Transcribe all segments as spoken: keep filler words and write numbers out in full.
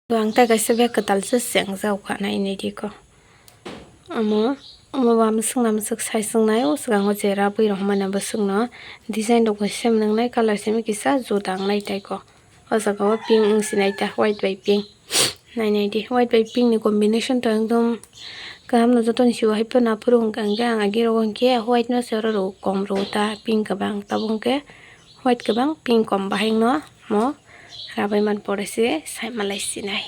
Ang tai kaisa bag kwtal se cheng jak kha nai nai di ko. Omo, omo ba mwswk na mwswk sai swngnai, o swkango je rabwi rok manya bwswk no design rok bo sem nwngnai, colour simi kisa juda wngnai tai ko. O jaga o pink wng sinai ta, white bai pink. Nai nai di, white bai pink ni combination to ekdom kaham no, joto ni sibo hai phano aphuru hwnkha hwnkhe ang agi rogo hwnkhe white no se oro rw kom rw ta, pink kwbang tabuk hwnkhe white kwbang pink kom bahai no mo rabai man pore se sai malai sinai.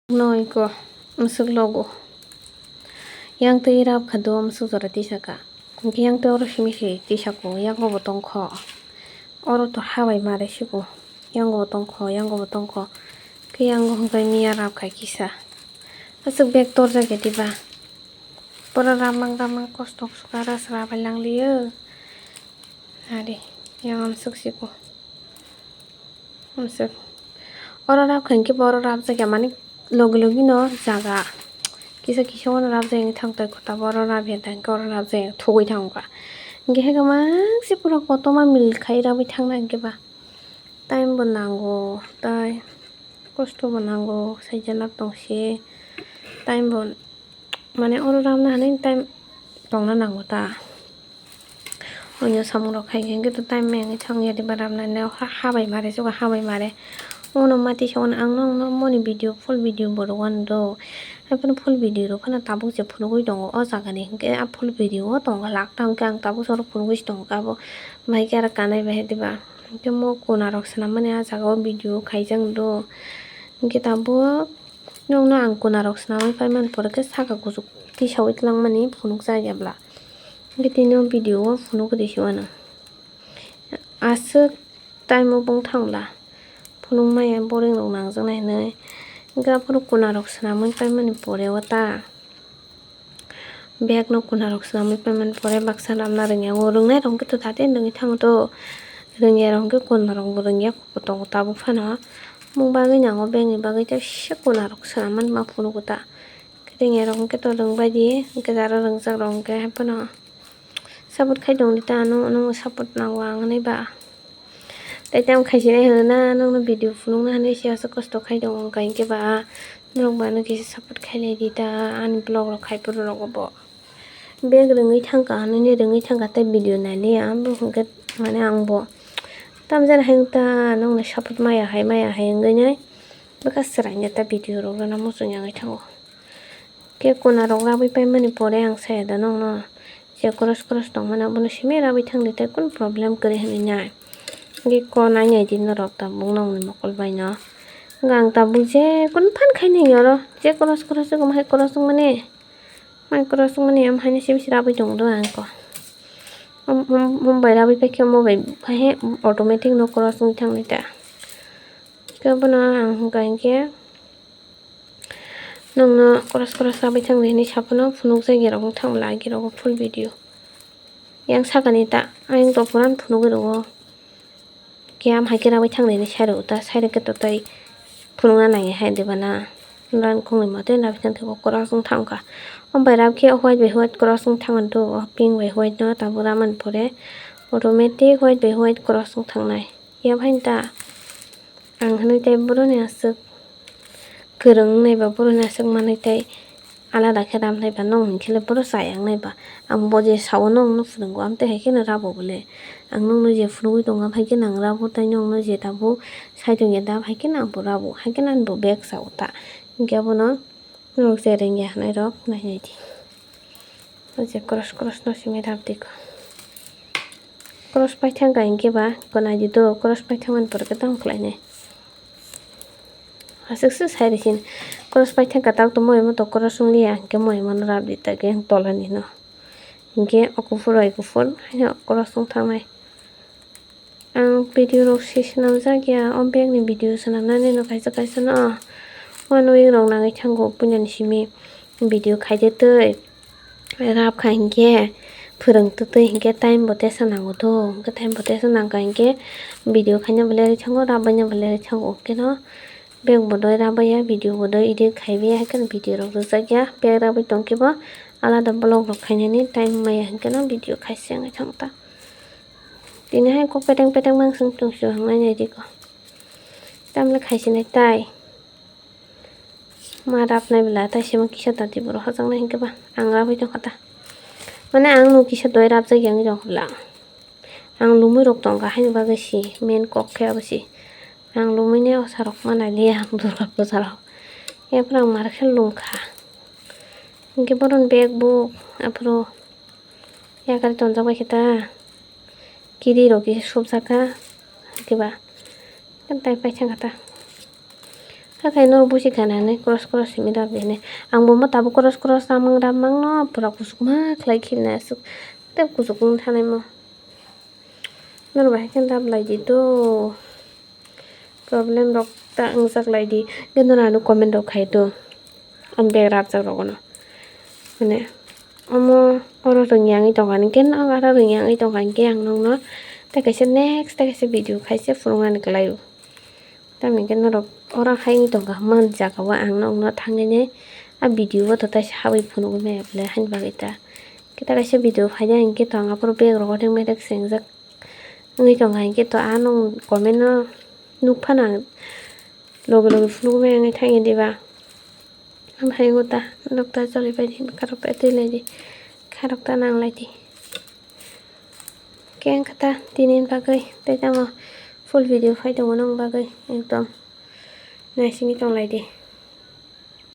Noi ko, mwswk logo. Yang twi rap kha do, mwswk jora tisa kha. Hwnkhe yang twi oro simi se tisa ko, yang bo tong kho. Oro to ha bai mare siko. Yang bo tong kho, yang bo tong kho. Khe yang bo hwnkhe miya rap khai kisa. Aswk bag torjak ya diba? Pura ramang ramang kosto swkara swra bai lang liyo. Ari, yang amswk siko. Amswk. Oro rap kha hwnkhe bo oro rap jak ya mani logi logi no jaga. Kisa kisa ono rap jak ya thang tai kota bo oro rap ya thang khe oro rap jak ya thugui thang kha. Hwnkhe hwnkhe mang se pura kotorma mil khai rabui thang nai hwnkhe ba. Time bo nango tai. Kosto bo nango, saijana tong se. Time bo, mane, oro ramna hinwi time tongna nango ta. Onyo samung rok khai hwnkhe to time maya wngwi thang ya diba ramna hinwi ha, ha bai mare, chuka ha bai mare. Ono mati sa ono ang nokno moni video, full video bo rwano do. Haiphano full video rok phano tabuk se phunugwi tongo o jaga ni, hwnkhe a full video o tongo lak ta, hwnkhe ang tabuk se oro phunugwi se tongo abo. Bahai khe aro kanai bahai diba. Hwnkhe mo kuna rok swnam mani ah jaga o video khaijak do. Hwnkhe tabuk nokno ang kuna rok swnamwi paimani pore khe saka kuchuk tisaui twlangmani phunukjak ya bwla. Hwnkhe tini o video o phunuk rw si mano. Aswk time o bung thangla phunuk maya boring rok nangjaknai hinwi. Hwnkhe aphuru kuna rok swnamwi paimani pore o ta. Bag no kuna rok swnamwi paimani pore baksa ramna rwngya o, rwngnai rok hwnkhe to tate rwngwi thango to, rwngya rok hwnkhe kuna rok bo rwngya tongo tabuk phano. Mung bagwi nango bag ni bagwi teisa kuna rok swnam mani ma phunukgo ta. Rwngya rok hwnkhe to rwngbai di, hwnkhe aro rwngjak rok hwnkhe haiphano support khai tongdi ta, ano, ano support nango ang hwnwi ba. Tei tamo khai sinai hwnwi na nokno video phunukna hinwi se aswk kosto khai tongo, hwnkha hinkhe ba norok bo ano kisa support khai lai di ta, ani vlog rok khai phuru rok bo. Bag rwngwi thangkha hinwi rwngwi thangkha tei video nai liya, abo hwnkhe mane ang bo tamjani hai wngta nokno support maya hai maya hai wngwi nai bwkha swraini ta video rok rwna muchung ya wngwi thango. Khe kuna rok rabwi paimani pore ang saya da nokno. Je cross cross tongmani abono simi rabwi thangdi tei kunu problem kwrwi hinwi nai. Hwnkhe ko nai nai di norok tabuk nokni mokol bai no. Hwnkhe ang tabuk je kunu phan khai nai oro je cross cross wngkha, mai cross wngmani, mai cross wngmani am haino simi se rabwi tongo do ang ko. Om, om, om bai rabwi paikhe omo bai phaihe automatic no cross wngwi thangnai ta. Khe bono ang hwnkha hinkhe. Nokno cross cross rabwi thangdi hinwi saphano phunukjak ya rok wng thangla agi rogo full video. Yang sakani ta ayang to puran phunugwi rwo. Khe am hai khe rabwi thangdi hinwi sai rwo ta, sai rwkhe to tei phunukna nangya hai diba na. Norani khungni mote rabwi thangdi bo cross wng thangkha. Om bai rab khe white bai white cross wng thangmani to, o pink bai white no tabuk ramani pore automatic white bai white cross wng thangnai. Yabhaini ta. Ang hwnwi tei boroni aswk kwrwng wngnai ba boroni aswk manwi tei alada khe ramnai ba, nong hwn khe le boro chaya wngnai ba. Ang bo je sao nongno phwrwngo, amtwi hai kheno rabo bole. Ang nongno je phunugwi tongo, am hai kheno ang rabo, tei nongno je tabuk sai tongya da, hai kheno ang bo rabo, hai kheno ani bo bag sao ta. Hinkhe abono norok je rwngya hwnwi rok nai nai di. O je cross cross no simi rab di ko. Cross paithang ka hinkhe ba, ko nai di do, cross paithang mani pore khe tamo khlai nai. Aswk se sai rw sini. Cross paithang ka tak tongmo emo to cross wng liya, hinkhe mo emo no rab di ta khe tola ni no. Hinkhe o kuphur bai kuphur haino cross wng thang nai. Ang video rok se swnamjak ya, o bag ni video swnamnani no kaisa kaisa no. Uanwi rok nangwi thango puinani simi video khaide twi. Rab kha hinkhe phwrwng twtwi hinkhe time bo tesa nango to, hinkhe time bo tesa nangkha hinkhe video khaina bo lerwi thango, rab baina bo lerwi thango, hinkhe no bag bo doi rab baiya, video bo doi edit khai baiya, haikhe no video rok rwjak ya, bag rabwi tongkhe bo alada vlog rok khainani time maya, hinkhe no video khaisi wngwi thang ta. Tini hai kok peteng peteng mansong tongsi o hinwi nai di ko. Tamle khaisinai tai. Ma rapnai bwla tai simo kisa dati borok hojaknai hinkhe ba ang rapwi tongkha ta. Mane ang no kisa doi rapjak yang tongkha bwla. Ang lumui rok tongkha haini bagwi si main kok khe abo si. Ang lumui ne osa rok ma nai liya ang durga puja rok. Ephuru ang mar khe lungkha. Hinkhe boron bag buk aphuru yakari tonjak bai khe ta. Kiri rok kisa subjak kha. Hinkhe ba. Tai paithak kha ta. Hathai no busi ganani cross cross simi rab bini. Ang bo mo tabuk cross cross ramang ramang no pura kusuk ma khlai khibina aswk. Tei kusuk wng thanai mo. Norok bahai khe rab lai di to. Problem rok ta wngjak lai di. Khe norok ano comment rok khai to. Ang bag rapjak rok no. Mane omo oro rwngya wngwi tongkha hinkhe no oro rwngya wngwi tongkha hinkhe ang nokno tei kaisa next tei kaisa video khaise phunuknani kwlaio. Tamni hwnkhe norok oro hai wngwi tongkha hwnma jaga o ang nokno thangwi nai a video o to taisa habwi phunugwi maya bwle haini bagwi ta. Khe ta kaisa video phaida hinkhe to ang aphuru bag rogo ringmai rok swngjak wngwi tongkha hinkhe to ano comment no nukphano ang loge loge phunugwi maya wngwi thangya diba. Ang hai wngwi ta nokta choli pai di bwkha rok ta twi lai di kha rok ta nang lai di. Khe wngkha ta tini bagwi tei tamo full video phai tongo nong bagwi ekdom naisingwi tong lai di.